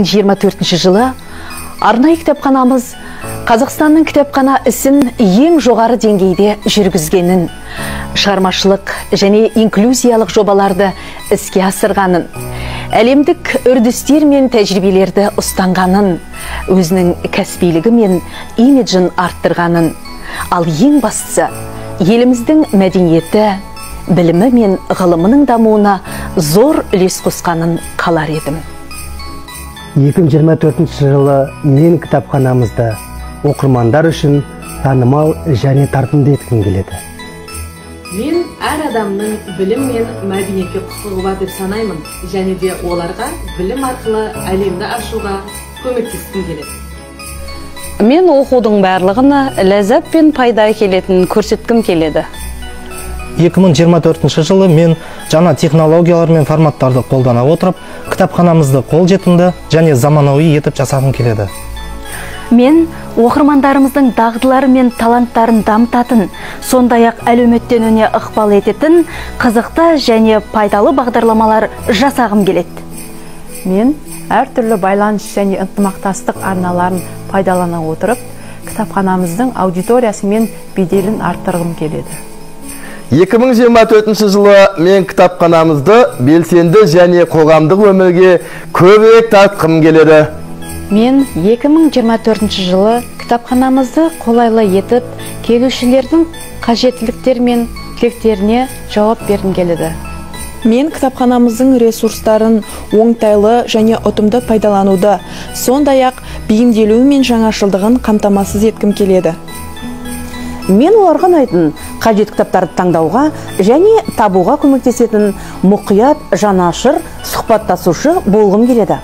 2024 жылы арнайы кітапханамыз Қазақстанның кітапхана ісін ең жоғары деңгейде жүргізгенін, шығармашылық және инклюзиялық жобаларды іске асырғанын, әлемдік үрдістер мен тәжірибелерді ұстанғанын, өзінің кәсібилігі мен имиджін арттырғанын, ал ең бастысы еліміздің мәдениеті, білімі мен ғылымының дамуына зор үлес қосқанын қалар едім. 2024 жылы мен кітапханамызды оқырмандар үшін танымал және тартымды еткім келеді. Мен әр адамның білім мен мәдениетке құқығы бар деп санаймын, және де оларға білім арқылы әлемді ашуға көмектескім келеді. Мен оқудың барлығына ләззат пен пайда әкелетінін көрсеткім келеді. 2024 жылы мен жаңа технологиялар мен форматтарды қолдана отырып, кітапханамызды қолжетімді және заманауи етіп жасағым келеді. Мен оқырмандарымыздың дағдылары мен таланттарын дамытатын, сондай-ақ әлеуметтенуіне ықпал ететін қызықты және пайдалы бағдарламалар жасағым келеді. Мен әртүрлі байланыс және ынтымақтастық арналарын пайдалана отырып, кітапханамыздың аудиториясы мен беделін арттырғым келеді. 2024 жылы мен кітапханамызды белсенді және қоғамдық өмірге көбірек тартқым келеді. Мен 2024 жылы кітапханамызды қолайлы етіп, келушілердің қажеттіліктері мен тілектеріне жауап бергім келеді. Мен кітапханамыздың ресурстарын оңтайлы және ұтымды пайдалануды, сондай-ақ бейімделуі мен жаңашылдығын қамтамасыз еткім келеді. Мен оларға ұнайтын қажет кітаптарды таңдауға және табуға көмектесетін мұқият, жанашыр, сұхбаттасушы болғым келеді.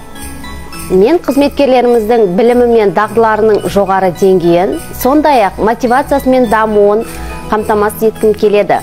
Мен қызметкерлеріміздің білімі мен дағдыларының жоғары деңгейін, сондай-ақ мотивациясы мен дамуын қамтамасыз еткім келеді.